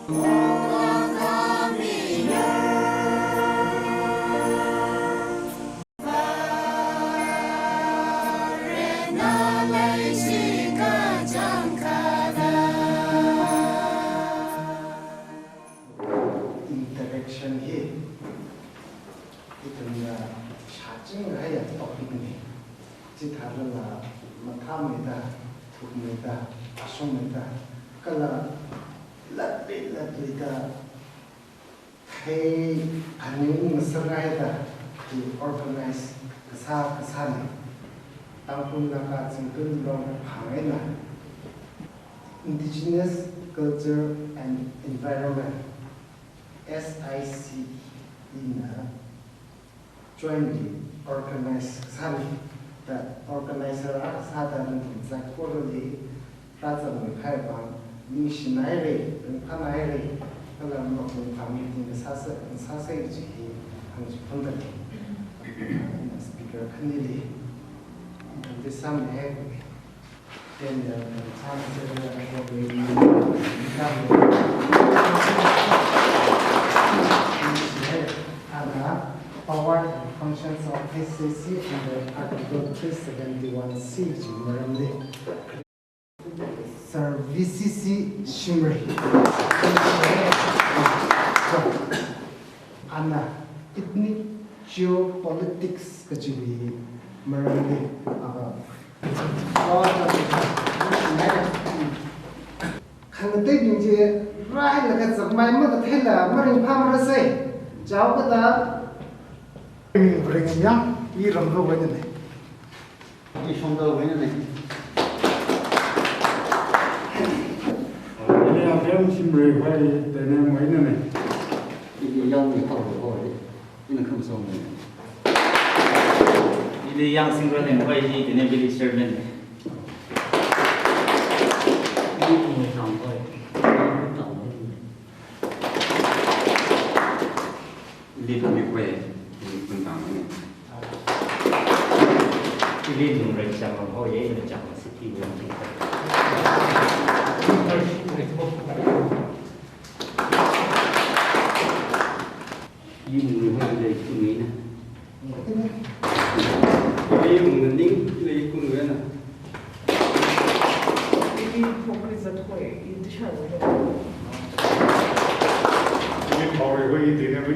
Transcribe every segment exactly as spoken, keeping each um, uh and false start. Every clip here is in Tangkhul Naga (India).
Interaction hi ithumna shāchinghaiya topic na. Chithālala mathāmeida, thukmeida, ashungmeida, kala latli latli da, thei aning masaraida, hi organize kasā kasāna. Tangkhul Naga Zingkum Long phang eina Indigenous Culture and Environment, S I C E na jointly organize kasāna. Da organizer akha sāda nathum saikorali rāzangmi kahai vang ningshinaira, ringphānaira, kala mapung phāmi ting sāsa, sāsa kaji hi hāngchiphundalei. Ina speaker khanili, ina sāmihaira. Then the, the chance to the, the, the, the, the, the, the, the, power and functions of S C C under Article three seventy-one C ji maramli. Sir V C C Shimray. Ana ethnic geopolitics kajiwui maramli, ah, khamateibing chi rāhailaga zakmai makatheila maringphāmarasai. Chaokada ring, ring yang, i Ramgao wui einana. I Shongdal wui einana. Ili Abem Shimray wui Teinem wui einana. Ili Yangmi Haoro wui. Ina Khamsong wui. Ili Yang Singran wui, ili Teinem village chairman. Ili Tungwui Tang wui. Ili Tungwui Tang wui. Ili Tungwui wui. Ili Tungwui Tang wui. Ili Nungrei Changlang wui, ili Changlang city wui. Ili Nungrei wui, ili Tungwui na. Ili Nungrei ning, ili Tungwui na. Ili Phokri Zatwui, ili Tisha wui. Ili Phokri wui, ili Teinem wui.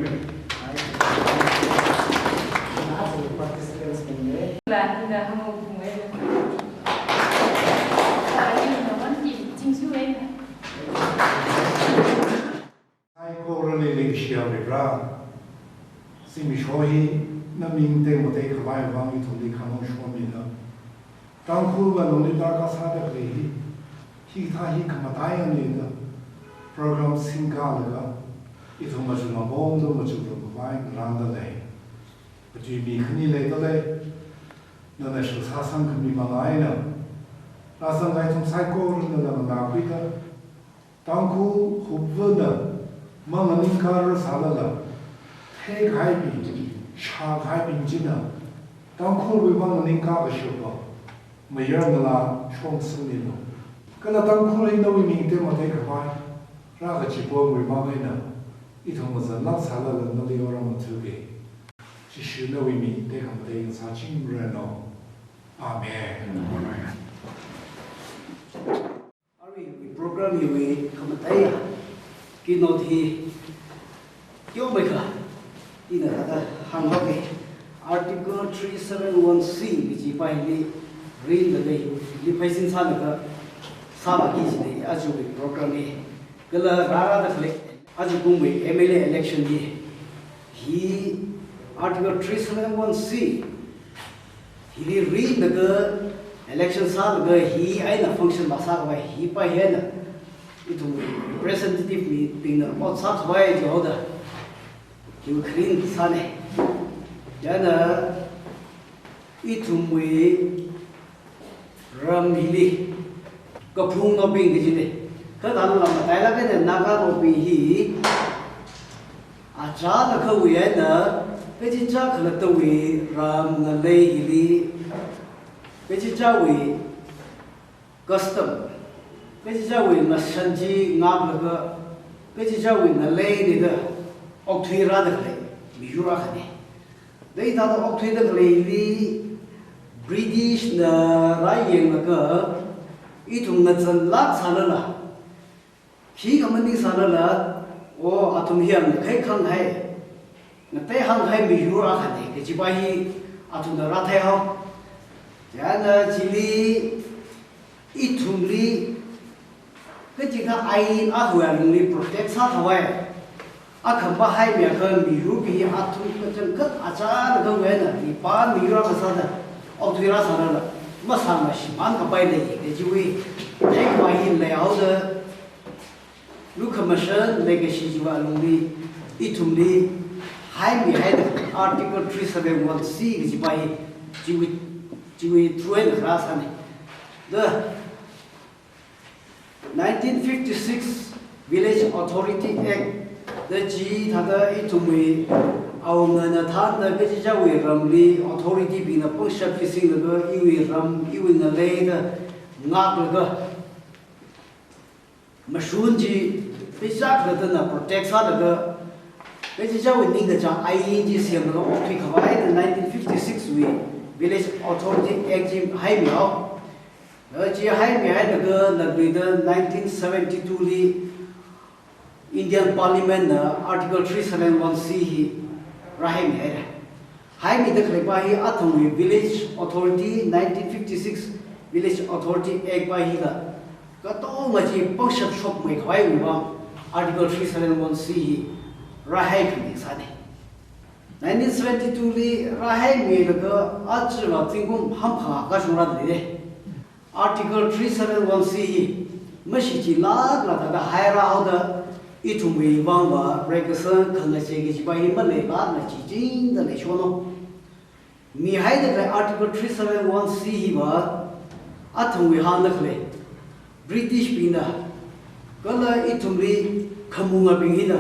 Participants wui. La, ina hamo wui. Sa, ina one team, team wui. Saikorali ningshiya Varivara, zimiksho hi na ming tekmatei khavai vang ithumli khamong shomida, Tangkhul wui alungli darkar sāda khalei hi, hikathā hi khamataiya nida, program singkalaga, ithum machuk mabomda machukrum khavai ngarāndalei. Katui mi khani leidalei, nana shilsā sangkhami mang eina, rāzangkahai ithum saikorana nana nganākhuida, Tangkhul hupvana mang nganingkā rāsālala, theikahaibing, shākahaibing china, Tangkhulwui mang nganingkā kashapa, mayar ngalā shong sangmilu. Kala Tangkhul hi nawui ming tekmatei khavai, rā kachipa wui mang eina, ithum ngazanlāk sālala nali oram thuke. Jishu nawui ming tekhamatei ngasāchingranu. Amen. Amen. Arui program hiwui khamataiya keynote hi teomeikha ina thāda hānghaoke. Article three seven one C kaji pa hili rinda leili pheisin sālaga sāvāki kajina ajawui program hi. Kala rārāda khalei ajakumwui M L A election hi, hi Article three seven one C hili rinlaga election sālaga hi eina function masākhavai hi pa hi eina ithum representative mibingna ot sākhavai jihaoda, hi kharing sāna. Chieina ithumwui ram hili kaphungnaobing kajina. Kha tanglam matailāk eina Naganaobing hi achālakhawui eina kachichā khalattawui ram ngalei hili kachichāwui custom, kachichāwui ngashan chi ngaklaga Kachichāwui ngaleina da okthuirāda khalei miyur akhana. Da hithāda okthuida khaleili British na rāyanglaga ithum ngazanlāk sālala, khikha maningsālala, o athum hi ngakhai khanghai, ngatei hānghai miyur akhana kajipa hi athumna rātheihao. Chieina chili ithumli, kachikathā ain akhawui alungli protect sākhavai akhama haimiakha miyurbing hi athum kachangkhat achālakhawui eina mipā miyur akha sāda okthuirā sālala, masāmashung mang kapai lei kajiwui theikhavai hi leihaoda, lukhamashan leikashi chiwui alungli ithumli haimihaida Article three seven one C kajipa hi chiwui, chiwui through eina kharā sāna. Da nineteen fifty-six Village Authority Act da chithāda ithumwui awungana thānda kachichāwui ramli authority bingna pangshap chi singlaga iwui ram, iwui ngaleina ngāklaga, mashun chi peichak latana protect sālaga, kachichāwui ningkachāng ain chi semlaga okthuikhavaida nineteen fifty-six wui Village Authority Act chi haimihao. Chi haimihailaga, lakluida nineteen seventy-two li Indian Parliament na Article three seven one C hi rāhaimihaira. Haimida khaleipa hi athumwui Village Authority, nineteen fifty-six Village Authority Act pa hila katonga chi pangshap shokmeikhavaiwui vang Article three seven one C hi rāhaikhami sāna. Nineteen seventy-two li rāhaimilaga aja va zingkum hamphangā kashungrāda leida. Article three seven one C hi mashichinlākla thāda hairāhaoda ithumwui vangva reikasang khangachei kajipa hi maleilākla chichingda leishonao. Mihaida khalei Article three seven one C hiva athumwui hāngda khalei British bingna kala ithumli khamungabing hina,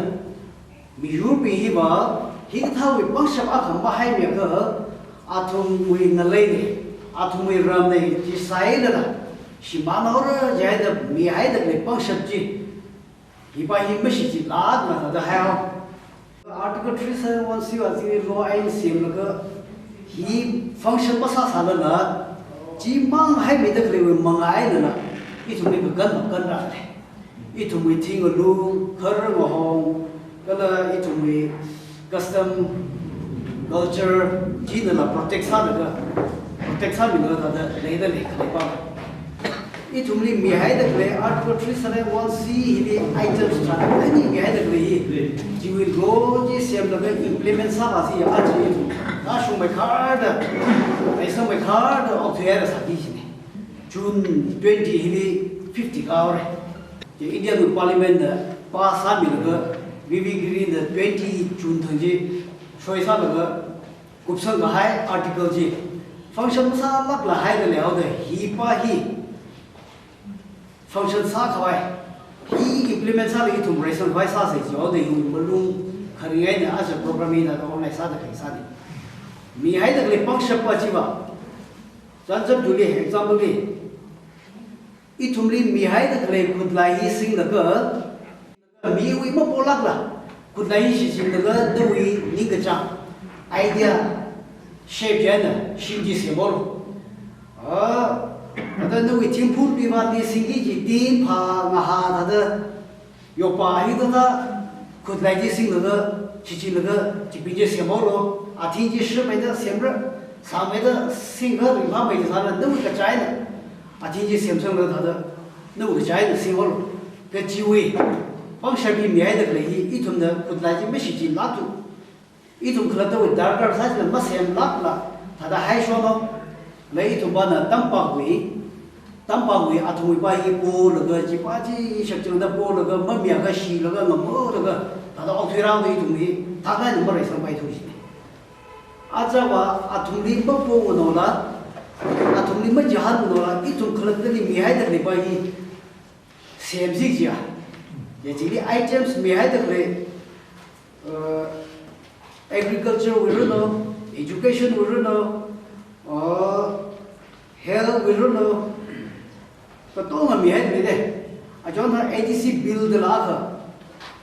miyurbing hiva hikathāwui pangshap akhama haimiakha athumwui ngaleina, athumwui ramna chi sāilala shimānhaora jihaida mihaida khalei pangshap chi, hipa hi mashichinlākla thāda haihao. Article three seven one C va chi law ain semlaga hi function masāsālala, chimang haimida khaleiwui manga einala ithumli kakan makanrāle. Ithumwui thing ngalung, kharar ngahong, kala ithumwui custom, culture, chinala protect sālaga, protect sāmilaga thāda leida lei khaleipa. Ithumli mihaida khalei Article three seven one C hili items tharāda khani mihaida khalei hi, chiwui law chi semlaga implement sāvāsi ya aja ithum kashungmeikharda, reisangmeikharda okthuihaira sāki jina. June twenty hili fifty kāhaora. Chi Indian Parliament na pass sāmilaga, V V Giri na twenty June thang chi shoisālaga, kupsang kahai article chi function masālākla haida leihaoda hipa hi function sākhavai, hi implement sālaga ithum reisangkhavai sāsa jihaoda hiwui malung kharing eina aja program hina organize sāda khalei sāna. Mihaida khalei pangshap pa chiva, chānjam tuli example li, ithumli mihaida khalei khutlai hi singlaga, miwui mapolākla, khutlai hi shichinlaga nawui ningkachāng, idea, shape chieina shim chi semhaolu. Ah, thāda nawui thingphun piva li singki kaji tin phā ngahā thāda, yopa hi thāda khutlai chi singlaga, shichinlaga, chibing chi semhaolu, athing chi shimmeida semra, sāmeida singkha ringphāmei chi sāna, nawui kachāna, athing chi semsanglaga thāda, nawui kachāna singhaolu. Kachiwui pangshap hi mihaida khalei hi, ithumna khutlai chi mashichinlāktu. Ithum khalattawui darkar sāchila masemlākla thāda haishonao. Kala ithumpana tampakwui, tampakwui athumwui pa hi polaga, chipa chi shakchangda polaga, mamiakha shilaga, ngamolaga, thāda okthuirāhaoda ithum hi thākhaina mareisangpaithu jina. Ajava athumli mapounganaola, athumli machihānunganaola, ithum khalattali mihaida khalei pa hi semsi jiya. Ya chili items mihaida khalei, uh, agriculture wui rānao, education wui rānao, uh, health wui rānao, katonga mihaida khalei de. Achon ha A D C bill da lākha,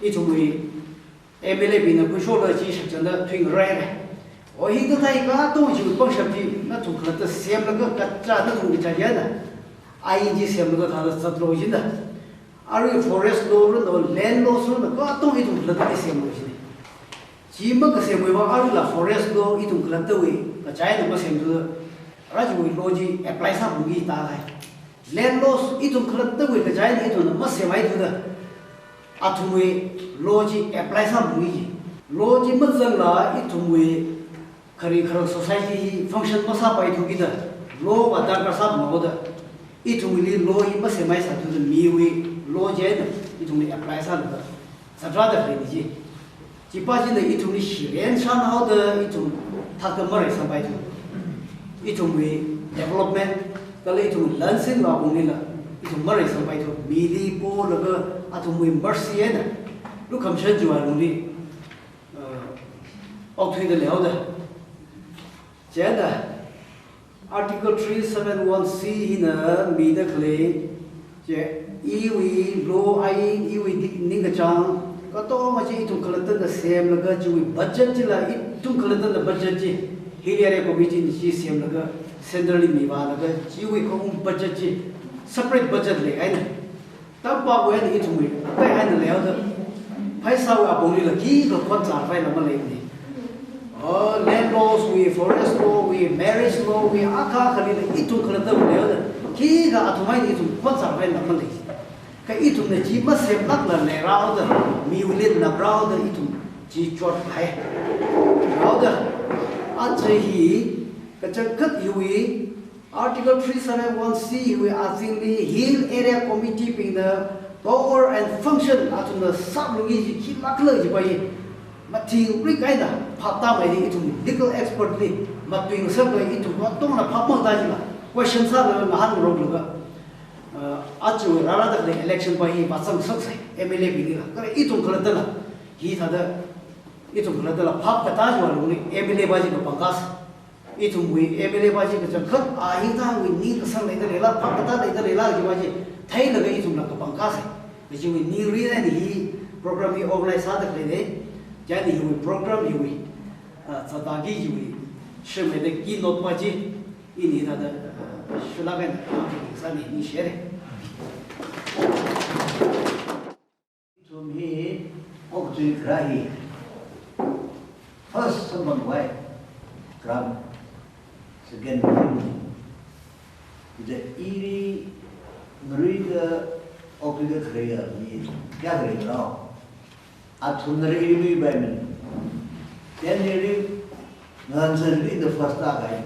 Ithumwui M L A bingna khuishokla chi shakchānda thuingarāra. O hithāda thai katonga chiwui pangshap chi nathum khalatta semlaga kacha nathum kachā yana. Ain chi semlaga thāda zatlu jina. Arui forest law run, land law run, katonga ithum khalatta semlu jina. Chi makasemwui vang aruila forest law ithum khalattawui kachāna masemthuda, rāchiwui law chi apply sāphalungki tāhai. Land laws ithum khalattawui kachāna ithumna masemhaithuda, athumwui law chi apply sāphalungki. Law chi mazangla ithumwui khari kharar society hi function masāpaithu kida, law va darkar sāphalunghaoda, ithumwuili law hi masemhaisāthuda miwui law china ithumli apply sālaga zatrāda khalei chi. Chipa china ithumli shiren shanhaoda ithum thakta mareisampaithu. Ithumwui development, kala ithum lansin vāpunglila, ithum mareisampaithu. Mili polaga athumwui mercy eina lukhamashan chiwui alungli, uh, okthuida leihaoda. Chieina, Article three seven one C hina mida khalei, chi, iwui law ain, iwui di-, ningkachāng, katonga chi ithum khalattana semlaga chiwui budget chila ithum khalattana budget chi, Hill Area Committee na chi semlaga, central li mivālaga, chiwui khaung budget chi, separate budget leikahaina. Tampakwui eina ithumwui, akai eina leihaoda, pheisāwui apamlila khikha khon chārpaila maleimana. Oh, land laws wui, forest law wui, marriage law wui, akha akhalila ithum khalatta leihaoda, khikha athum eina ithum khon chārpaila malei. Kha ithumna chi masemlākla leirāhaoda, miwuili naprāhaoda ithum chi chothai. Haoda, aja hi, kachangkhat hiwui, Article three seven one C wui azingli Hill Area Committee bingna power and function athumna sāphalungki chi khilākhala chipa hi mathingrik eina phaptāmeida ithum legal expert li matuingasaklaga ithum katongana phapmangda jila question sālaga ngahānroklaga, uh, aja rārāda khalei election pa hi vāzangsaksai M L A binglila. Kala ithum khalattala, hithāda ithum khalattala phapkatā chiwui alungli M L A pa chi kapangkasai. Ithumwui M L A pa chi kachangkhat, a hithāwui ningkasang leida leila, phapkatā leida leila, chipa chi theilaga ithumla kapangkasai. Kachiwui ningrin eina hi program hi organize sāda khaleina, chieina hiwui program hiwui, ah, zattaki hiwui, shimhaida keynote pa chi, ini thāda, ah, shulak eina, ah, sāni, ningshire. Ithum hi okthui kharā hi first samphangwui kharā, second hi. Ida ili ngaruida okthuida kharā mi kayākha leirao? Athumna ili ngaruipaimana. Then ili ngahānsāli ina first tākahai.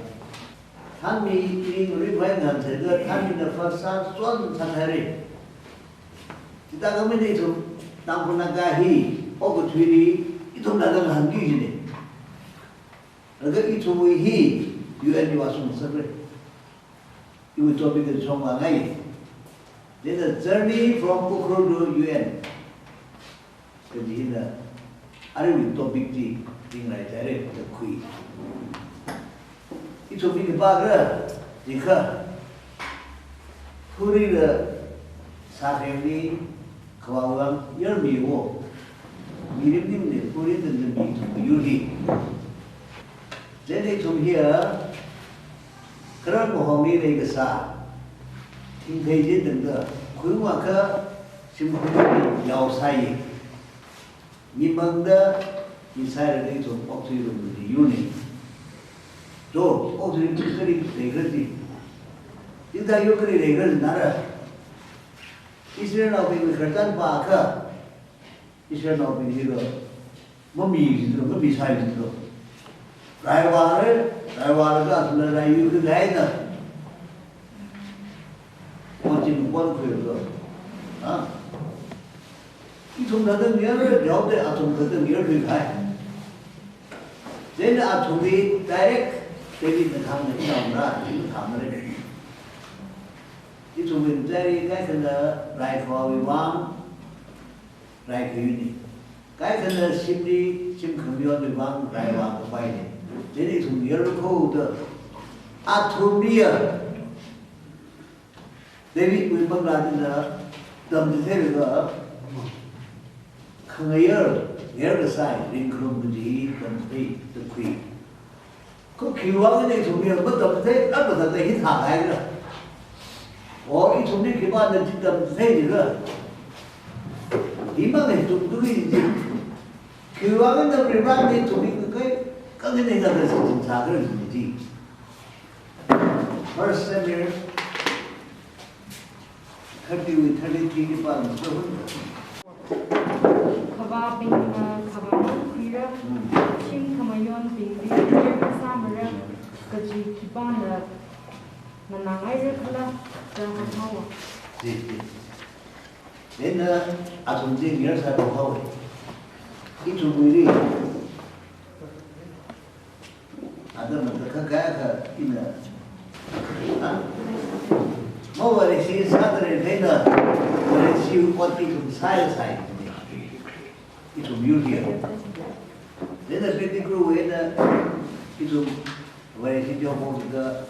Thānmi ili ngaruipai ngahānsālaga thānmina first sā, son sāthaira. Chithākha mina ithum Tangkhul Naga hi okathuili ithumna ngahānki jina. Laga ithumwui hi U N li vāshungsakra. Iwui topic hi shongvāngai. Let us journey from Ukhrul to U N. Kaji hina, aruiwui topic chi, ringrai tare, da khui. Ithum hi kapākhala, jiakha, phurila sākhengli, khavāwui vang yarmiwo. Mirin ningli phuri tanda mi ithum yur hi. Then ithum hiya, karan mahongli leikasā, thingthei chi tangda, khuiwui vang kha shimkhurli yaosai. Mimangda, misai rāda ithum okthuirumli yurna. To, okthuirumli kali leikhala chi. Ithum yur kali leikhala nara. Israelnaobingwui khararchan pākha, Israelnaobing hila, mami jidro, mamisai jidro. Raiware, raiware ka athumna raiyu kagaina. Pochin pon khuilaga. Ha? Ithumna dang yar, yaode athum ka dang yar khuikahai. Then athumli direct, Davidna thangna, ina mara, ina thangna re. Ithumwui tari kaikhana raikhavāwui vang, raikhuini. Kaikhana shimli, shim khamayonwui vang, raivā kapaini. Chieina ithum yarkhuida, athumliya, Davidwui manglā china, tamchitheilaga, Khangayar, ngayar kasai, ringkharum kaji tamchithei, takhui. Kha khiwuivang eina ithumli matamchithei, a matamchithei hi thāhaira. O ithumli khipāna chi tamchithei jira. Himang hi ithum tui ji. Khiwuivang eina Varena ithumli kakai, kangin eina kachichān sākharar ji. First Samuel thirty with thirty-three ki pāng sahun. Khavābingna khavā khuira, Hmm. shim khamayonbingli ngayar kasāmara, kaji khipāna nganāngaira khala, da hānghaowa. Ji, ji. Chieina athum chi ngayar sāda haowa. Ithumwuili. Atam matakhak kayākha ina. Ha? Ma Vareshi sāda lei theina, Vareshi ot ithum sāya sai. Ithum yur hiya. Chieina Pettigrew wui eina ithum Vareshi jong hongda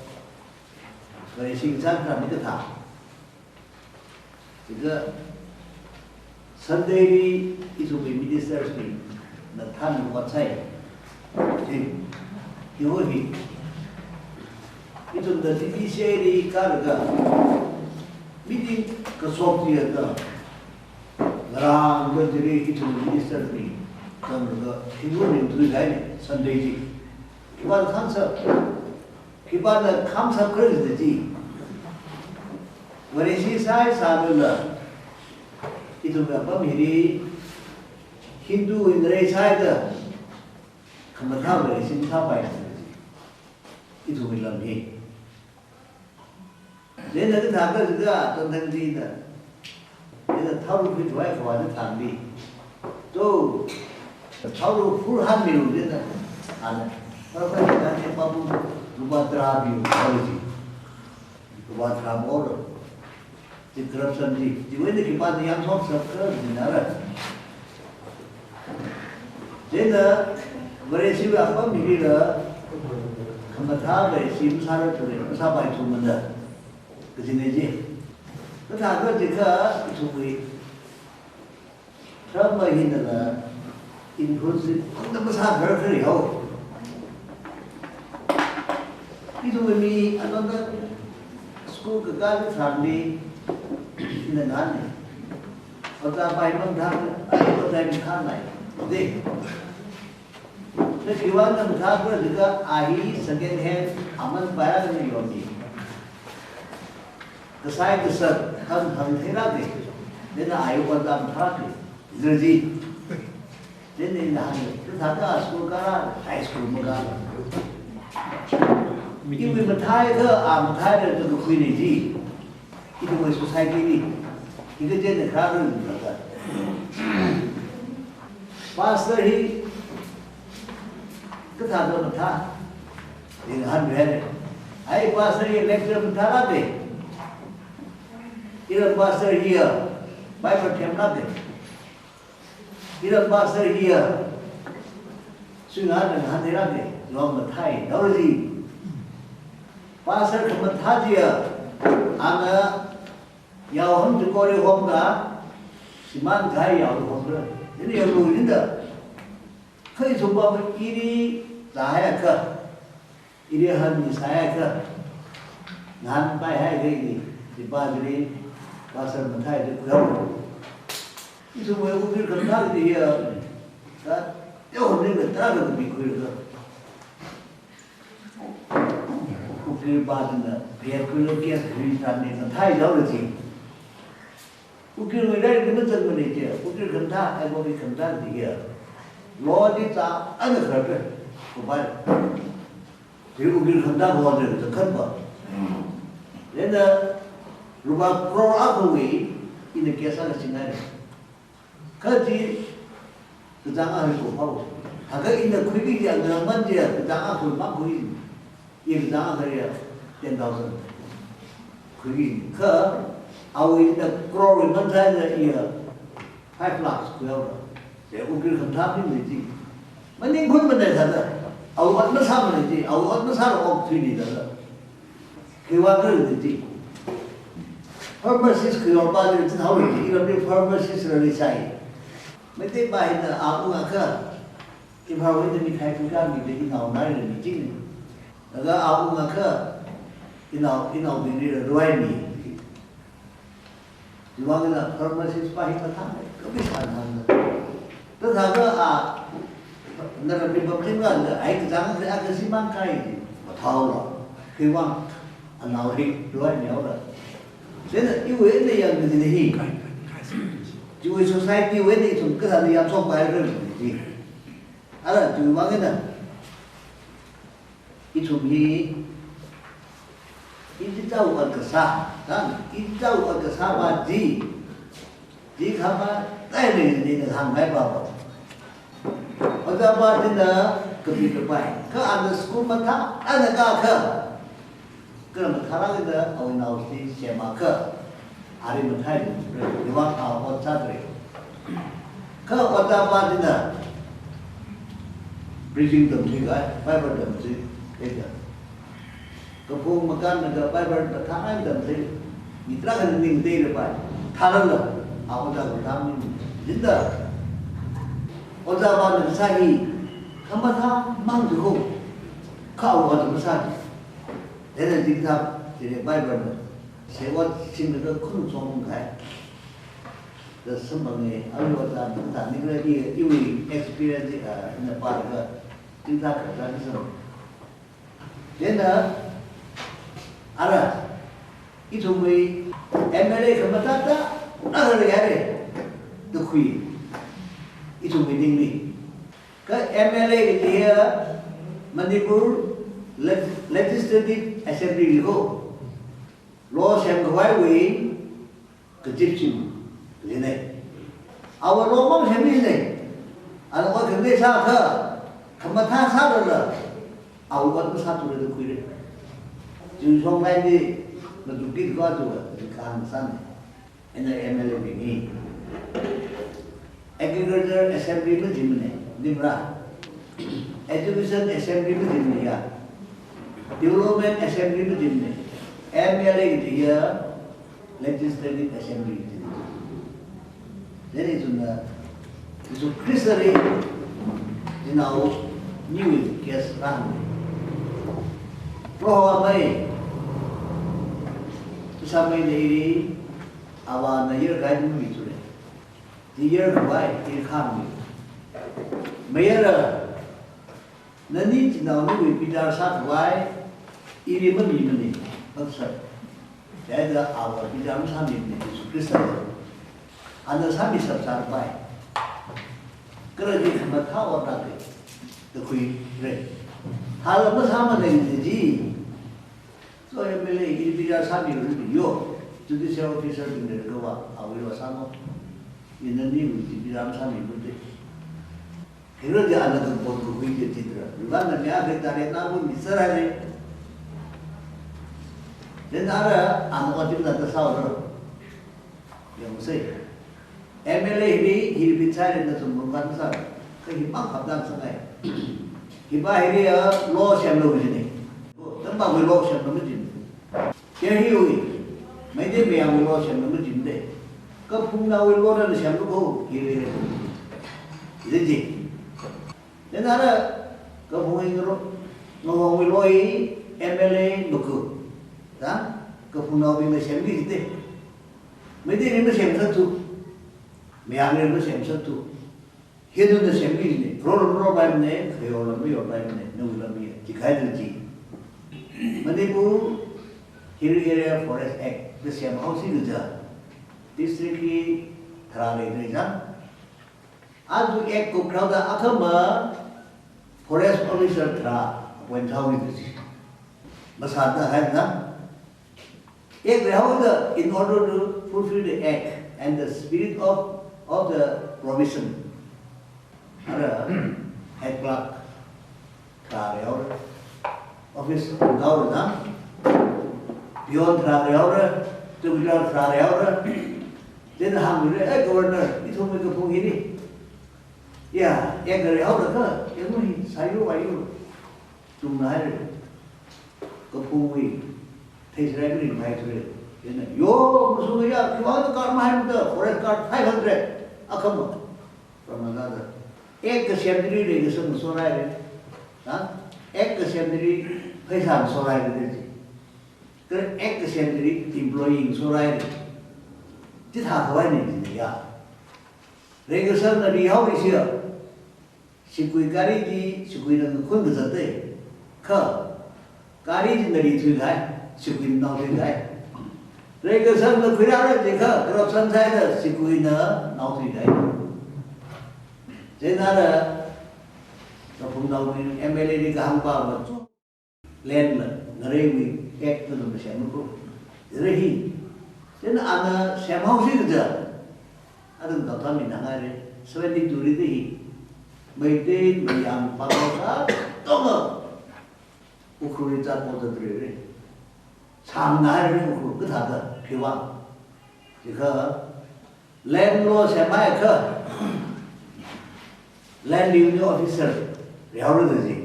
Vareshi sāda mi kathā. Chika Sunday li ithumwui ministers bingna thānlu ot sāi. Chi, hi ho hi. Ithumna T B C A li kālaga meeting kashok chiakha, ngarān chili ithumwui ministers bing zanglaga thinglu ning tui kahaina Sunday chi. Khipāna khāmshap, khipāna khāmshap kharar jida chi. Vareshi sāi sālala, ithumwui apam hili Hindu wui ngarei sāhaida, khamathā Vareshi sāpai jida chi. Ithumwui lam hi. Chieina kathā kajida, tongthang chida. Chieina tharu khuithuihai khavā chi thānbi. To, tharu full hānmilu chieina. Ana, pa pa chieina chi pa bu, lupā tarā biu, tharu chi. Lupā tarā maoro. Chi corruption chi, chiwui eina khipāna yangshok sākharar jinara. Chieina Vareshiwui apam hilila, khamathā Vareshi masārar thura, masāpaithumana. Kajina chi. Kathā kajikha ithumwui Dharma hinala influence pangda masākharar kharei hao. Ithumwui mi anonda school kakā tharanli ina ngahāna. Ojā paimang thang, ai ojā mi thang nai. De. Na khiwuivang na mathākhala jiakha a hi second hand aman paira na yonmi. Kasai kasā hāng hāngtheilāka. Chieina a hi ot mathālāka. Energy. Chieina ina hānga. Kathāda school kāra, high school makāla. Iwui mathāakha a mathāra da kakhuina ji. Ithumwui society li, hi kaje na kharā nung kaka. Pastor hi kathāda mathā, ina hāngra. Ai pastor hi lecture mathālāka. Ina pastor hiya Bible themlāka. Ina pastor hiya, sui ngahān ngahāntheilāka, yong mathāi, naoraji. Pastor khamathā chiya, ana yao ham chukori homda, shimān kahai yao homra. Ina yao lu inda. Kha ithumva ili zahaiakha. Ili hān ni sāhaiakha, ngahānpaihaiakha ili, ipā chili, pastor mathāi chi khuihao. Ithumwui Ukhrul khamathā chili hiya, ka, yao hom ni ka tarākha mikhuiakha. Ukhrul pā china, phayā khuilaga case khuitharan ni mathāi jaora chi. Ukhrulwui lairik chi mazangmana chi, Ukhrul khamathā, ai Ukhrul khamathā chi hiya. Law chi zā ana kharta, kubai. Chi Ukhrul khamathā kho chi zakhanpa. Chieina lupā crore akhawui, ina case akha singngaina. Kha chi kachāng akha khuiphao. Thākha ina khuiki chi, ana man chi kachāng akha khuimang khui. Ina kachāng akha ya ten thousand. Khuiki. Kha awui ina crore wui man sāda iya five lakhs khuihaora. Chi Ukhrul khamathā mi chi. Maningkhuimana thāda. Awui ot masāmana chi. Awui ot masāla okthuina thāda. Khiwuivang khala chi. Pharmacist khuihaopa chi thaora chi. Iramli pharmacist rāleisai. Meitei pa hina a ung akha, Imphal wui eina mi khaikhui kāmida inao ngarān mi chingna. Laga a ung akha, inao, inaobingli rāruimi. Chiwuivang eina pharmacist pa hi mathāmei, kami sānhāngda. Thāda a, nara mi baptism rāda, ai kachang se akha simang kai ji, mathāhaora. Khiwuivang, anaoli ruimi haora. Chieina iwui eina yangda jina hi. Chiwui society wui eina ithum kathāda yamshokpai rāmi ji. Ara chiwuivang eina ithum hi, ichichāwui ot kasā, dan, ichichāwui ot kasā pa ji, ji khama tai lei ni na hāngkahai pa pa. Ojā pa china kapi kapai, kha ana school mathā, ana ka kha. Kha mathālāk eina awui nao chi sem akha, ali mathāi, Yohan a ot sāda lei. Kha ojā pa china preaching tamchithei, Bible tamchithei, eina kaphung makānlaga Bible mathālāk eina tamchithei, mi tarākhana ning teilei pa, thālala, a ojā kathā mi, jinda, ojā pana kasā hi, khamathā mang tu ko, kha awui ot masā. Then I think that the Bible, say what seemed to couldn't song guy. The somebody, I was that, that, you will experience it, uh, in the park, uh, things like that, so. Then, uh, ara, ithumwui M L A khamathā thā, ara yare, the Queen. Ithumwui ningli. Kha M L A kaji hiya Manipur Leg-, Legislative Assembly li ko. Law semkhavaiwui kazipsim kajina. Awui law mang semmi jina. Ana ot khangatei sākha, khamathā sālala, awui ot masāthura da khuira. Chingshong laini, matukki kha tu, kan sāna. Eina M L A bingli. Agriculture Assembly mazimana, nimra. Education Assembly mazimana ya. Development Assembly mazimana. M L A kaji hiya Legislative Assembly kajina. Then ithumna, Jesu Christ li, inao, niwui case rāhānga. Proho amei, tusāmei nili, Avāna yer kahai mithura. Chi yerkhavai, yer khami. Mayara, nani chinaoniwui bichar sākhavai, ili mamimana, pangsat. Chieina Avā bichar masāmimana, Jesu Christ. Ana sāmi sāsāpai. Kala chi khamathā ot da khui, da khuira. Hala masāmana ji. So, M L A, ili bichar sāmilu yo, judicial officer bingna kava, awui vāsāmo. Ina niwui bichar sāmilu de. Hero de ana kapo kakhui de titra. Rivana mya ke tare na bu misara de. Then ara ana ot chi na ta sāhaora. Yangsei. M L A hili, hili bichar na sum bung kan sa. Kha hi mang khap dan sangai. Hi pa hili a law semlu jina. Tamba wui law semlu jina. Kha hiwui. Meitei mayangwui law semlu jina de. Kaphungnaowui law na semlu ko hili. Iji. Then ara kaphungwui ngaro, ngawangwui law hi M L A maku. Ta? Kaphungnaobingna semmi jite. Meiteili masemsāthu, mayangli masemsāthu. Hithāda semmi jina, Prohona propaimana, khayorla mayorpaimana, nawuila mi, chi kahai tu chi. Manipur Hill Area Forest Act, da semhaosi kaja. District hi tharā leidalei jang. Aja Act kupkhaoda akhama forest officer tharā appoint sāhaoki kaji. Masāda haina. Act leihaoda, in order to fulfill the act and the spirit of, of the provision. Ara, head clerk tharā leihaora. Office ngaora na. Peon tharā leihaora. Chowkidar tharā leihaora. Then hāngmira, "Eh, Governor, ithumwui kaphung hili, ya, Act leihaora kha, ya, ngui, sāyo, vāyo." Chungna haira. Kaphungwui theisārai maringmai thura. Chieina, "Yo, mashunga ya, khiwuivang guard mahaimada, forest guard five hundred akhama." Pramana da. Act kasem chili reikasangna sohaira. Ha? Act kasem chili pheisāna sohaira da chi. Kha act kasem chili employee sohaira. Chithākhavai ni ya. Reikasangna rihaoda siya. Sigui gari chi, siguina ngakhun kazat dei. Kha, gari china rithuikahai, siguina naothuikahai. Reikasangna khuirāra jiakha, corruption sāhaida, siguina naothuikahai. Chieina ara, kaphungnaobing M L A li kahāngpa va chu. Land la, ngareiwui act na dum semlu ko. Hithāda hi. Chieina ana semhaosi kaja. Atam tata mi nangaire. Seventy-two li da hi. Meitei, Mayang, Pangkang, katonga. Ukhrul li zat pota dre re. Sāngnaire Ukhrul, kathāda, khiwui vang. Jiakha, land law semhaiakha, land revenue officer, rihaora da chi.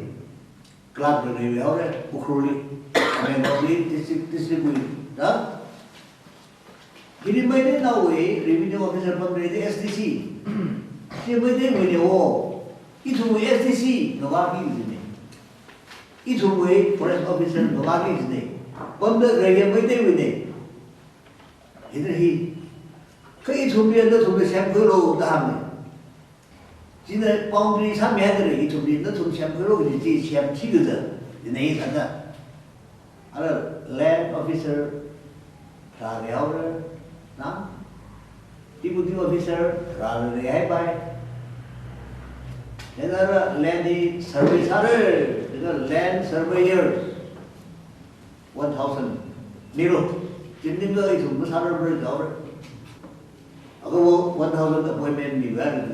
Clerk la rihaora, Ukhrul li, Tamenglong li, district, district wui, da? Hili Meiteinaowui revenue officer pamra da S D C. Chi Meiteiwui ne wo. Ithumwui S D C, ngavāki jine. Ithumwui forest officer, ngavāki jine. Pamda khalei Meiteiwui ne. Hithāda hi. Kha ithumli nathumli semkhuilu da hānga. China boundary sāmihaida lei, ithumli nathum semkhuilu kaji chi semki kaja. Chieina hi sāda. Ara land officer tharā rihaora, na? Deputy officer tharā rihaipai. Chieina ara land hi survey sāra, chieina land surveyors. One thousand. Milo, chimningla ithum masārar bar jaora. Aga wo one thousand appointment mi bar.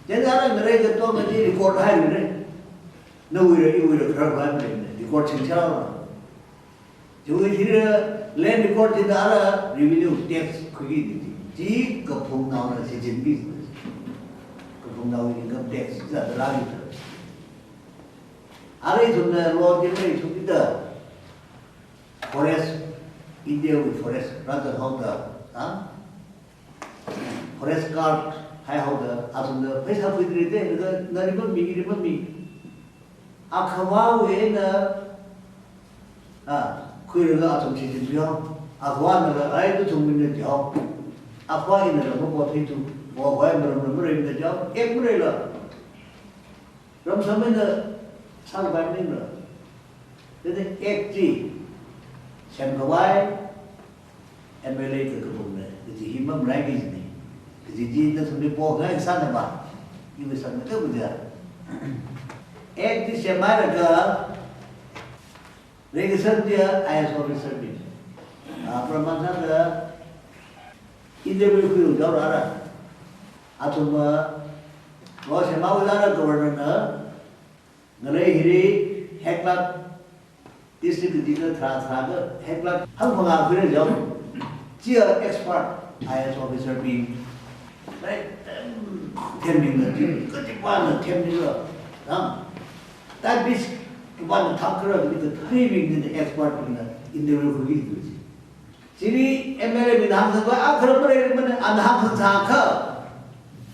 Chieina ara ngarei katonga chi record haira. Nawuira, iwuira, kharā kharā mi record chingchao. Chiwui thira land record china ara revenue tax khuiki ni. Chi kaphungnaona shichinki. Kaphungnao income tax za dalali. Ara ithumna law chi mai thukida. Forest, India wui forest, rāzanghaoda, ha? Forest guard haihaoda, athumna pheisā khuidalei da, na rimami, rimami. Akhavāwui eina, ha, khuilaga athum shichinpeo. Akhavānala, ai, nathum mina jao. Akhavā inala mapotheithu, wa wai maram maram mina jao, ek maraila. Ramsam eina sākhavai maningla. Chieina act chi semkhavai M L A kakapamna, kaji hi mamalaiki jine. Kaji chi nathumli pongai sāna ba. Iwui sāna kabuja. Act chi semhailaga, reikasang chiya I A S officer bing. Ah, pramana da interview khuilu jaora. Athumva, law semhaoda governor na, ngalei hili head clerk, district kaji ka tharā tharāda head clerk hangphangā khuira jao. Chiya expert I A S officer bing. Right? Thembingna chi, kachipāna thembingla. Nang, typist khipāna thākra, kaji katheibing china expert bingna interview khuiki tu chi. Chili M L A bingna hāngsangkhavai, a kharā mareimana, ana hāngsangkha.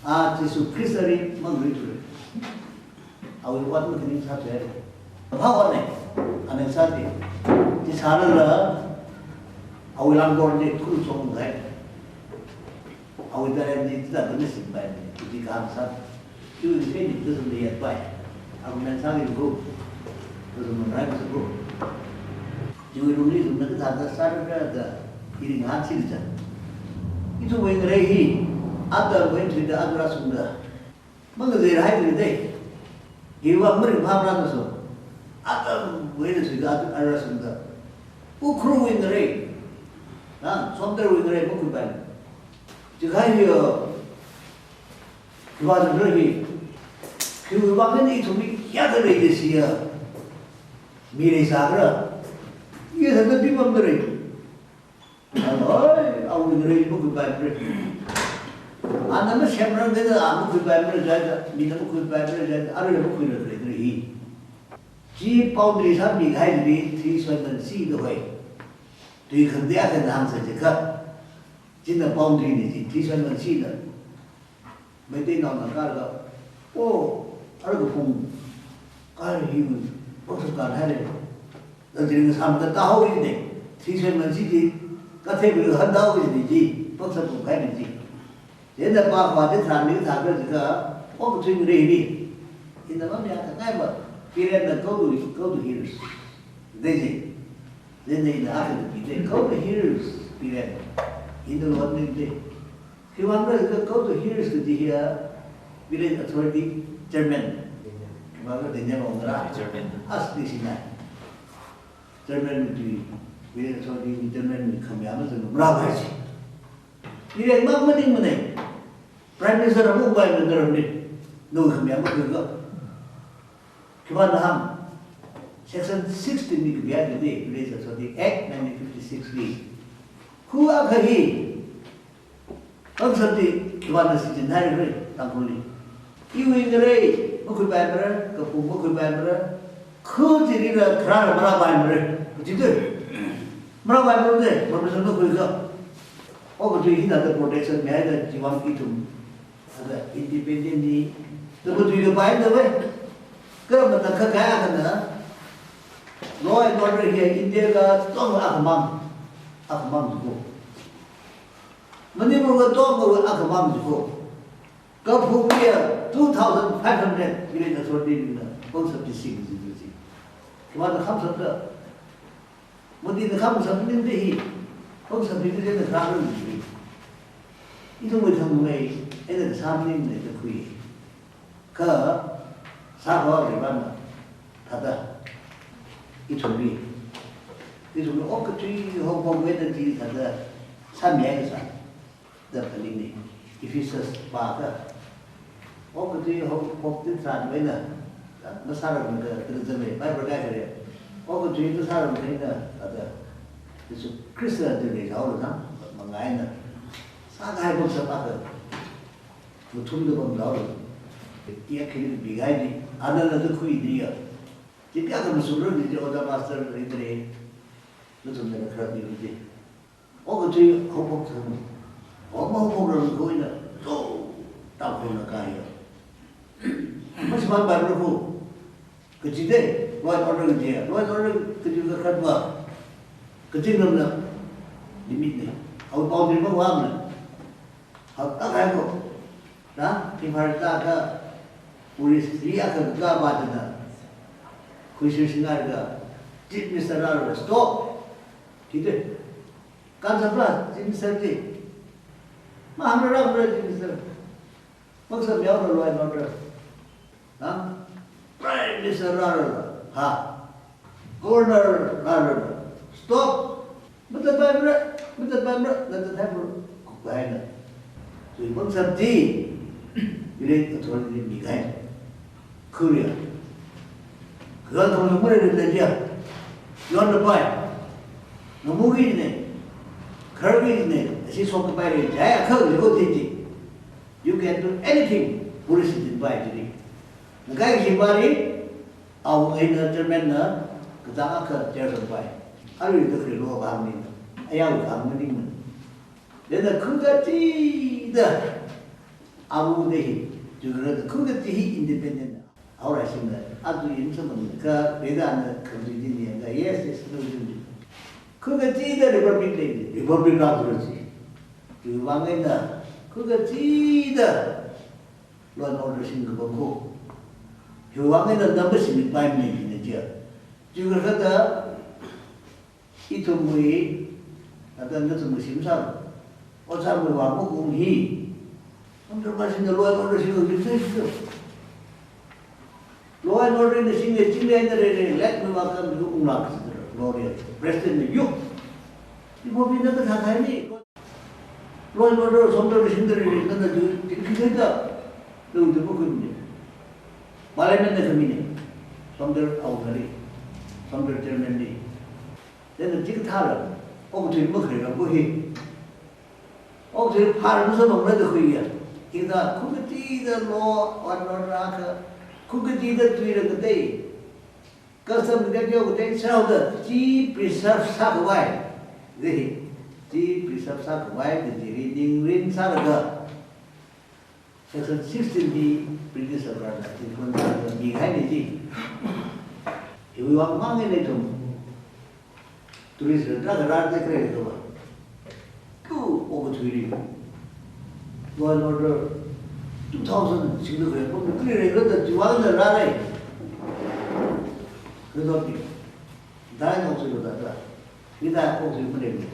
A Jesu Khristali manglui ture. Awui ot makhaning sāthuihaira. Phā ot ne, ana sāthui. Chi sālala, awui langkor chi khulu chongai. Awui talent chi tata masipai, chi kahāng sā. Chiwui khani kasum de yatpai. Awui nang sāki ko. Kasum manrai kasu ko. Chiwui lungli sum na kathāda sāra da, ili ngachili cha. Ithumwui ngarei hi, atam wui thuida atam rāshungda. Mangazei rāhaidalei dei. Hiwui vang maringphā rānaso. Atam wui eina thuida atam rāshungda. Ukhrulwui ngarei. Na, Somdalwui ngarei makhuipai. Chiakha hi, uh, khipā zangda hi. Khiwui vang eina ithumli hiyākha leida siya. Mi leisākhala. Hithāda bipamda lei. Oi, awui ngarei makhuipaimara. Ana masemrang da, a makhuipaimara jida, mina makhuipaimara jida, arui makhuira khalei hi. Chi boundary sāmikahaili, three seven C da hoi. Tui khangda akhana hāngsā jiakha. China boundary ni chi, three seven C da. Meiteinaona kālaga, oh, ara kaphung, kala hi, pangshap kāhaira. Zangjiring sāmada tāhaowa jida, thisui mansi ji, kathei kuli hānda haowa jida ji, pangshap khuihaira ji. Chieina pākhavā chi tharan mi kathā khala jiakha, okathui ngareili. Ina mamayā khangai va, Birenna go to, go to hills. Dei ji. Chieina ina akha kida, go to hills, Biren. Ina lo ning dei. Khiwuivang khala jiakha go to hills kaji hiya, Village Authority Chairman. Khiwuivang khala Daniel Ongara. Chairman. As di sinai. Chairman wui tui, Village Authority Chairman wui khamayā mazang marāpai ji. Biren mang maningmanei. Prime Minister amu pai mangaramni. No khamayā makhuiakha. Khiwuivang hāng, Section sixteen li kapihai dei, Village Authority Act nineteen fifty-six li. Khu akha hi, pangshap chi khiwuivangna shichinhaira, Tangkhulli. Iwui ngarei makhuipaimara, kaphung makhuipaimara, khu chilila kharā marāpaimara. Kachi dei. Marāpaimara dei, permission makhuiakha. Okathui hina da protection mihaida chiwuivang ithum. Ada independent ni, da matuida pai da ve. Kha matakhak kaya kana, law and order hiya India katongva akhamang, akhamang jiko. Manipur katongva akhamang jiko. Kaphung hiya two thousand five hundred Village Authority na pangshap chi sing jiko ji. Khiwuivang khamshap da. Modina khamshap maningda hi, pangshap hi kaje na kharā maningda hi. Ithumwui thangmei, eina kasā maningmana da khui. Kha, sākhavā Varena, thāda, ithumli, ithumli okathui haophok eina chi thāda, sāmihai kasā da phaningnei. Ephesus pākha, okathui haophok chi tharan eina, masārangakha, kazanglei, Bible kahaira. Okathui masārangakha eina, thāda, Jesu Khrista tui leisāhaola, manga eina. Sākahai pangshap akha, mathumda pamsāhaola. Tiya khili bikahai ni, anana da khuini ya. Chi kayākha mashungra ni ji, Oja Pastor, ri tare, nathumna kharā ni ji. Okathui haophok thang. Oma haophok rang khuina. To, Tangkhulna kaya. Mashimānpaimara khu. Kachi dei, law and order kaji. Law and order kaji kakhatva. Kachingramna limit nei. Hao boundary mavāmana. Hao tak hai ko. Na, thing phar ta ka, police li akha kakā vātana. Khuishir singlaga, Chief Minister rālaga, stop. Chi dei. Kan sāpra, Chief Minister chi. Mahānra rāpra, Chief Minister. Pangshap mihaora law and order. Ha? Prime Minister rālaga, ha. Governor rālaga, stop. Matatpaimara, matatpaimara, matatpaimara. Khuipaina. Chiwui pangshap chi, Village Authority li mikahai. Khuiya. Kha thong thong mara ri jiya. Yonda pai. Ngamuki nei. Kharki nei. Ashi shokkapai ri jai akha liko titi. You can do anything, police li pai chili. Ngakai kashi pali, awunga eina chairman na, kachāng akha chair sangpai. Arui da kharilo kahāng ni, ayāwui kahāng maningmana. Then khuga chida, awu da hi, jukra da khuga chi hi independent na. Aura shimna, atu yin samang ka, Veda na khamjin ni yanga, yes, yes, no, no, no. Khuga chida republic lei, republic rāthura chi. Chiwuivang eina, khuga chida, law and order singkapam ko. Hiwuivang eina number singpaimana jina jiya. Chiwui kathāda, ithumwui, ata nathumwui shim sā. Ojāwui vang makhung hi. Ungda masina law and order singkapam ko. Law and order na singkapam, singkapam na re re, let me welcome you, unglak sidra. Law re, president na yuk. Ibo bina kathā kathā ni. Law and order, somdal singdal ri, nana ju, jingkhitheida, lungda makhuimana. Parliament na khamina, somdal awungali, somdal chairman li. Then the jingthāla, okathui makhalei ram ko hi. Okathui phar masamangra da khuiya. Hithā, khuga chida law and order akha, khuga chida tuira katei. Custom kateokatei sāhaoda, chi preserve sākhavai. Zi hi, chi preserve sākhavai, da chili ningrin sālaga. Section sixteen hi British sarkarna tingkon sāda mihaina ji. Hiwui vang mang eina ithum tourist rāda rāda khalei kava. Kha okathuili law and order two thousand singda khalei, kha khalei rāda chiwui vangna rārai. Kha dot ni. Dai no sui lo da da. Ni da ko sui pune ni.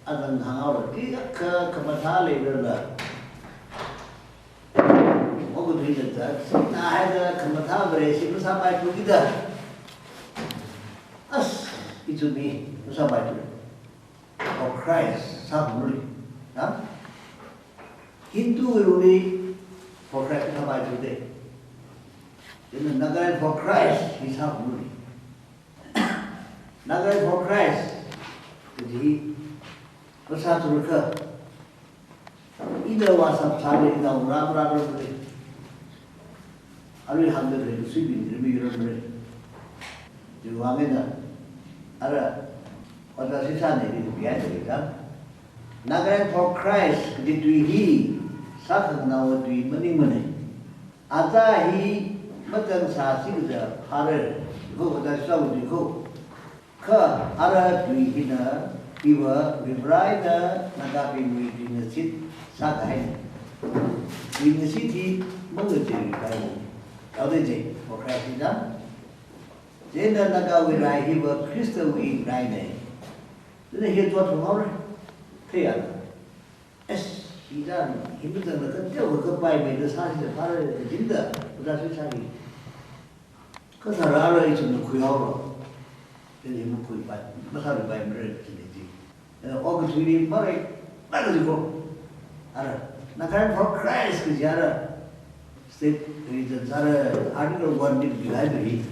Adan hānghaora, khi kha khamathā leilala. Okathuina zat, sina haida khamathā Vareshi masāpaithu kida. As, ithumwui masāpaithu. For Christ, sākhangaroki. Na? Hindu wui lungli for Christ masāpaithu de. Then Nagaland for Christ, hi sākhangaroki. Nagaland for Christ kaji hi masāthurakha, ina vāshap sāda ina rāra rāra. Arui hāngda khalei suibing rimbi ramra. Chiwui vang eina, ara, ojā sisāna ni bia de da. Nagaland for Christ kaji tui hi sākhanganao tui maningmana. Aja hi mazang sāsi kaja phāra, ko kaja sāwui ko. Kha ara tui hina, iva Varena Nagabingwui tuingashit sākahaina. Tuingashit hi mangacheirarkahai. Audei je, for Christ hi da. Chieina Nagawui rai hiva Khristawui raina. Chieina hi tuat thunghaora. Theiya. Es, hi da, hi mazanglaga teokha kapaimeida sāsi da phāra kajida, ojā sui sāki. Kha sārāra ithumna khuihaora. Then hi makhuipai, masāluipaimara kajina ji. Eh, okathuili marai, marai ko. Ara, Nagaland for Christ kaji ara. State religion sāra, Article one li khuihai hi.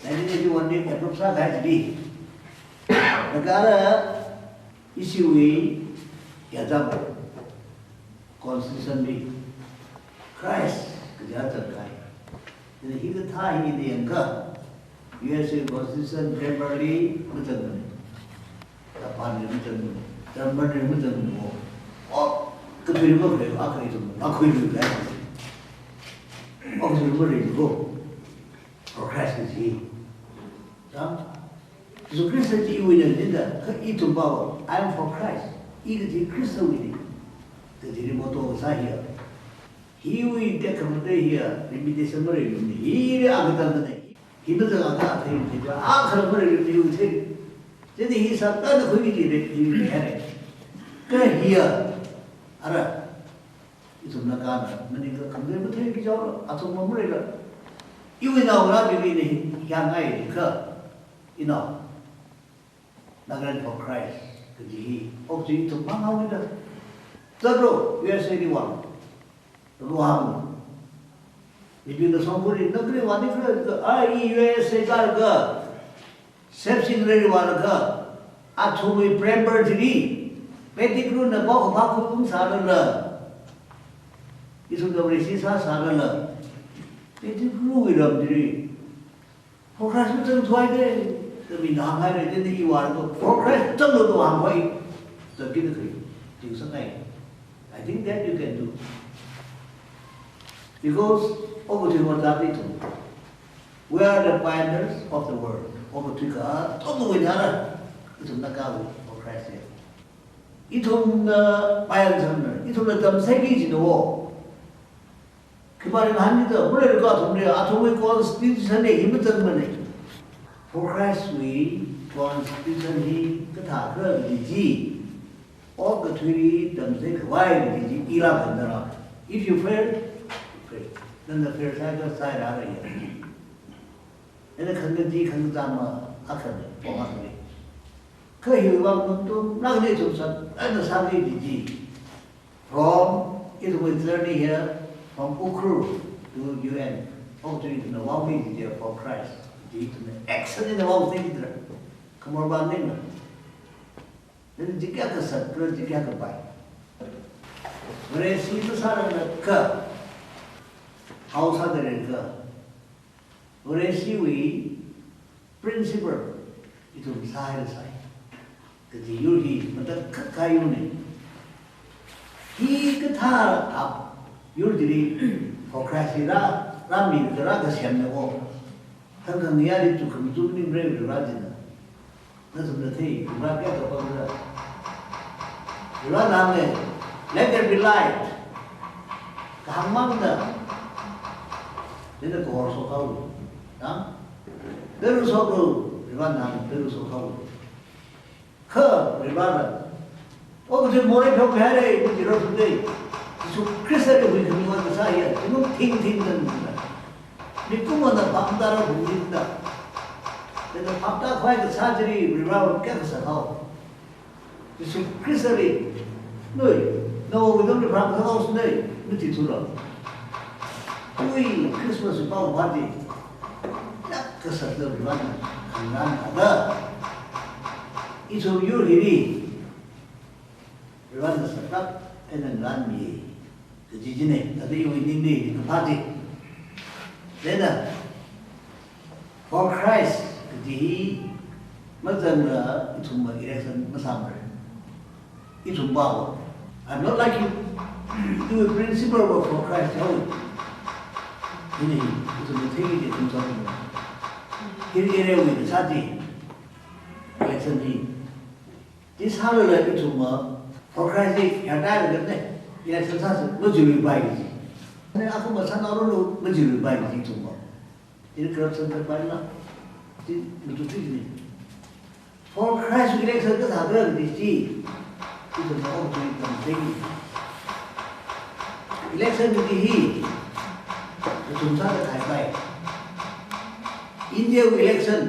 Nineteen eighty-one li approve sākahai ji. Nagara, ishiwui yazam constitution li Christ kaja zangkahai. Chieina hikathā hi ina yangakha, U S A constitution grammar li mazangmana. Japan li mazangmana. German li mazangmana. Oh, kathuili makhalei, akha ithum makhuiluilala. Oh, kathuili makhalei ko. For Christ is he. Chang? Jesu Christ chi iwuina jida, kha ithum pava, "I am for Christ." I kaji Khristawuina. Kajili motto kasā hiya. Hiwui tekhamatei hiya, limitation maleimana. Hili akha tamna. Hi mazang akha thei thei, akha maleimana hi thei. Chieina hi Satan khuiki jile, hi mihare. Kha hiya, ara. Ithum Nagana, maningakha khamdei matheiki jaora, athum mamareila. Iwui naongarābingli ina hāngngai kha, ina, Nagaland for Christ kaji hi, okathui ithum mang haoda. Zatlo, U S A li vāng. Zatlo hāng. Mibingna songkuri, na kali vāni khala, a, i U S A kala, Sepsin rei vālaga, athumwui preamble chili, Pettigrewna paokaphā khuiung sālala, ithumna Vareshi sāsālala, Pettigrewwui ram chili, for Christ mazangthuhaide, da mina hānghaira, chieina i vālaga, for Christ zanglo da hāngkhui, da kida khui, ting sangai. I think that you can do. Because, okathui mazat ithum. We are the pioneers of the world. Okathui katonga wui nara. Ithum Nagawui, for Christ sake. Ithumna pioneer na, ithumna tamseiki jina wo. Khipāli ngahānki da, maleilakha athumli, athumwui constitution hi hi mazangmana. For Christ wui constitution hi kathā khala kaji chi. Okathuili tamsei khavai kaji chi ila kandara. If you fail, you fail. Nana fail sāakha sāhaira ya. Nana khangachee khangacham ma akhana, pong akhana. Kha hiwui vang ithum, nana ithum sā, ana sāki kaji chi. From, ithumwui journey here, from Ukhrul to U N. Okathui ithumna vaoki kaji chi for Christ. Chi ithumna action eina vaosei kajira. Khamor ba ningna. Then jikya kasat, kala jikya kapai. Vareshi masārarlakha, hao sāda leilakha, Vareshiwui principle ithum sāhaisai. Kaji yur hi matakhak kahai yurna. Hikathā ap Yur chili for Christ hi rā, rāmi rā kasemna ko. Thangkha ngayā chili tukham tumning re Varivarā china. Nathumna thei, Varivarā kayākha pamra. Varivarāna hānga, "Let there be light." Kahāng mangna. Chieina kahor shokhao. Nang? Peru shoklu, Varivarāna hānga, Peru shokhao. Kha Varivarāna, "O, kachi morei pheo khaire," kaji rāthuda, Jishu Khristali huikhami kasā hiya, chimang thingthing dan muna. Mikumona phaptāra hungdinda. Chieina phaptākhavai kasā chili Varivarā kayākha sakhao. Jishu Khristali, noi, nawui dam li pharākasā haosa nei, machithura. Ui, Christmas pao pati. Kayākha sāda Varivarāna khangarān thāda. Ithum yur hili, Varivarāna sākap eina ngarānmi. Kaji chine, thāda iwui ningli, ni kaphā chi. Chieina, for Christ, kaji hi, mazangra ithumva election masāmara. Ithum pava. I'm not like you. Iwui principle va for Christ hao. Hili, ithumna theiki ithum sāmara. Hili area wui kasā chi. Election hi. Chi sālala ithumva, for Christ hi, yātailaga ne, election sāsa, majiluipai kaji. Ne, akhama sānarolu, majiluipai kaji ithumva. Chi corruption kapaila, chi matuipai ni. For Christ election kasā kaji chi, ithumna okathui tamtheiki. Election kaji hi, ithum sāda khaipai. India election,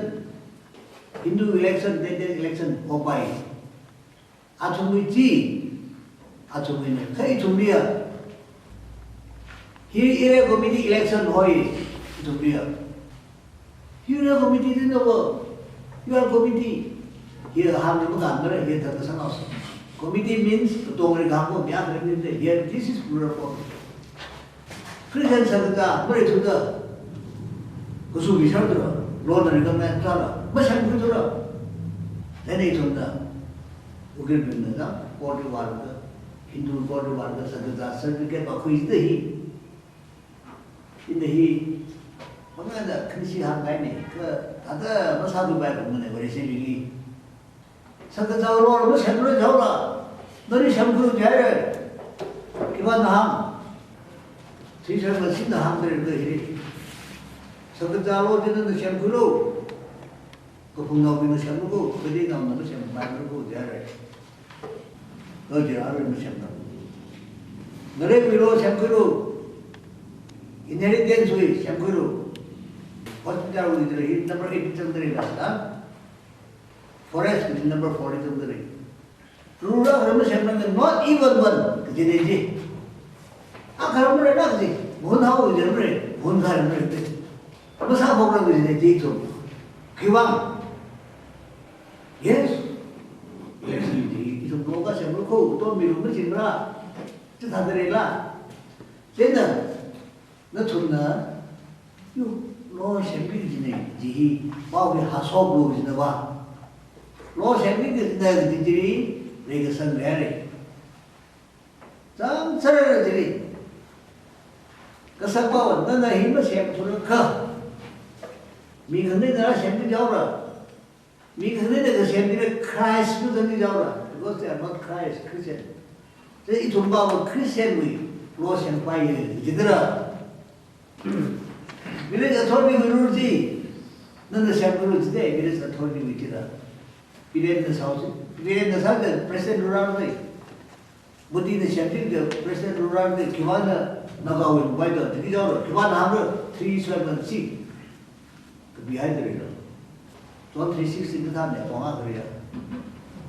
Hindu election, Indian election, hopai. Athumwui chi, athumwuina, kha ithumliya. Hi area committee election hoi, ithumliya. Hi area committee dina wo, U R committee. Hi hāngna makānmara, hi thāda sāngaosa. Committee means, katongli kahāng ko, mi akhali ningda, hi, this is plural form. Christian shakazā, mareithuda, kasu bisharthura, lona recognize sāla, masemkhuithura. Chieina ithumna, Ugrirbingna da, court li vālaga, Hindu court li vālaga, shakazā certificate vākhuida hi. Ina hi, mangana khanisi hāngkahaina, kha, thāda masāthupai khamana, Vareshi lili. Shakazā lona masemra jihaora, nali semkhuilu jihaira. Khipāna hāng? Three seven six na hāngdalei hi. Shakazā lo china na semkhuilu. Kaphungnaobingna semlu ko, kateonaona masempai ko jihaira. Lo chi arui masemna. Ngalei khuilu semkhuilu. Inheritance wui semkhuilu. Hospital wui dalei hi number eight zangdalei la. Forest wui number four zangdalei. Ruler kharā masemranga, not even one, kajina chi. A kharā mara na kaji, hun hao kajina mara, hun kharā mara. Masāphokra kajina chi ithum. Khiwuivang. Yes. Yes, indeed. Ithum lo kasemlu ko, to milu machinra. Chithāda leila. Chieina, nathumna, yu, lo semki kajina, chi hi, pao hi hāshoklu kajina va. Lo semki kajina, chi chili, reikasang leira. Chāngchāra chili. Kasā pao, nana hi masemthura kha. Mi khangateina semki jihaora. Mi khangateina kasemli Christ lu zangki jihaora, because they are not Christ, Christian. Chieina ithum pava Christian wui lo sempaiya, jidara. Village authority wui rule chi, nana semkhuilu jida, village authority wui jida. Birenna sāo chi, birenna sāda president rule rāra. Modi na semkida president rule rāda, khipāna Naga wui pai da, chili jihaora, khipāna hāngra, three seven six. Kapi haidalei lo. John three sixteen kathāna, pong a kariya.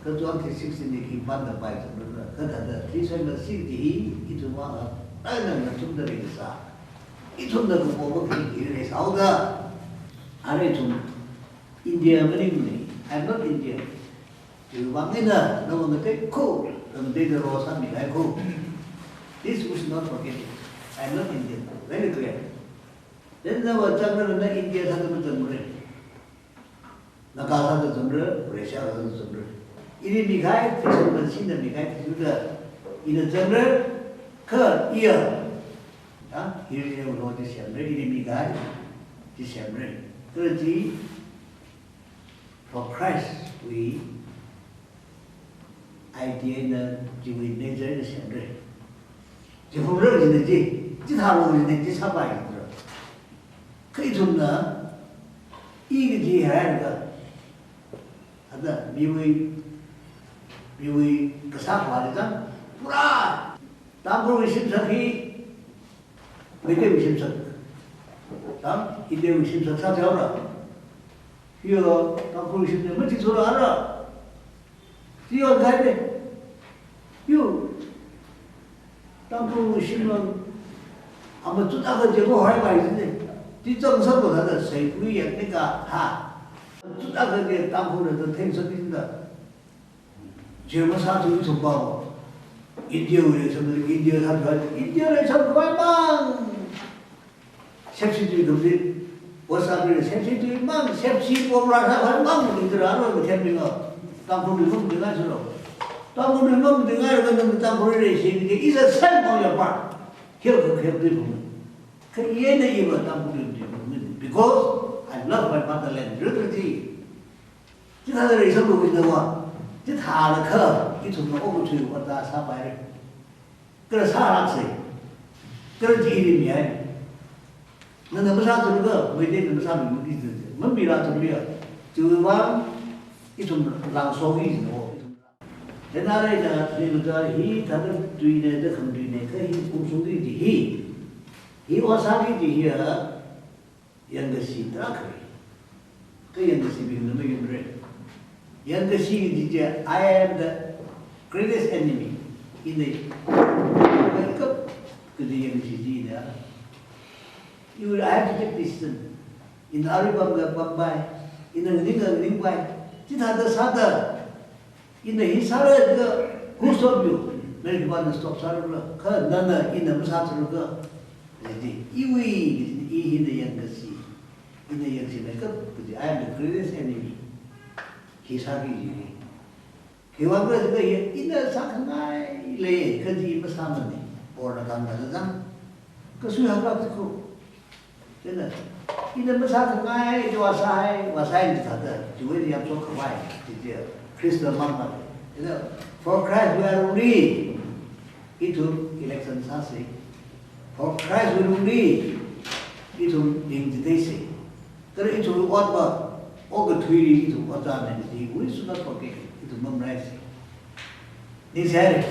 Kha John three sixteen li khipāna pai zangdalei, kha thāda three seven six chi hi, ithum vang a, aina ngathumda leikasā. Ithumna kapo va khi khi leisāhaoda. Arui ithum India maningmana, I'm not Indian. Chiwuivang eina, nawui ngatei ko, ngatei da lo sāmihai ko. This we should not forget it. I'm not Indian. Very clear. Then nawui zangda na India sāda mazangmara. Naga sāda zangra, Russia sāda zangra. Ili mikahai, Christian na mikahai, Christian da, ina zangra, kha iya, Ha? Hili Lord chi semra, ili mikahai chi semra. Kala chi for Christ wui idea eina, chiwui nature eina semra. Chi phungra jina chi, chithāra jina chi sāpai jira. Kha ithumna, i kaji hailaga, ada miwui, miwui kasā khavāli zang, pura Tangkhulwui shimsak hi Meiteiwui shimsak, tang Indiawui shimsak sāthuihaora. Hiya Tangkhulwui shimsak machithura ara. Chi yonkhaide. Yu, Tangkhulwui shimlang amachut akha je ko hai bai jine. Chi chang sāko thāda seipui yak ne ka ha. Amachut akha je Tangkhulna da thengsak jida. Chi masāthu ithum pao. Indiawui leisam, India sāthu, India leisam khavai mang. Sepsi tui dungdi, WhatsApp li sepsi tui mang, sepsi pom rāsā khavai mang, ni tui rālo, ni thembing lo. Tangkhulli mang dingai silo. Tangkhulli mang dingai lo, nang Tangkhulli leisi, is a sign on your part. Khel, khel, khel tui phung. Kha ina iva Tangkhulli tui phung. Because I love my motherland. Rutruti. Chithāda leisam lo wui na wa. Chithālakha, ithumna okathui ot sāpaira. Kala sālāksei. Kala chi ili mihai. Nana masāthurlaga, Meiteina masāmi miki zi. Mamilāthurliya. Chiwui vang, ithum langsoki jino. Chieina leida, leida hi thāda tuine, da khamtuine, kha hi kungshungki ji hi. Hi ot sāki ji hiya, yangkashi tarākha lei. Kha yangkashibingna mayonra. Yangkashi kaji chi, I am the greatest enemy. Ina, kap kaji yangkashi chi ina. You will, I have to take decision. Ina arui pamkha pampai. Ina nganingkha nganingpai. Chithāda sāda. Ina hi sālaga, who stop you? Mary Kipana stop sālala, kha nana ina masāthurlaga. Jidi, iwui, i hina yangkashi. Ina yangkashi na kap, kaji, I am the greatest enemy. Hi sāki ji. Khiwui vang khala jiakha ina sākhangai lei, kaji masāmane. Or na kang na zang. Kasui hānglāk jiko. Chieina, ina masākhangai, chi vāsāhai, vāsāhai ni thāda, chiwui ni yamshok khavai, chi chi, Khrista mang mang. Chieina, for Christ we are ready. Ithum election sāsei. For Christ we are ready. Ithum ning chitheisei. Kala ithum otva, okathuili ithum ot sāmei chi, we should not forget. Ithum mamalaisei. Ningshai.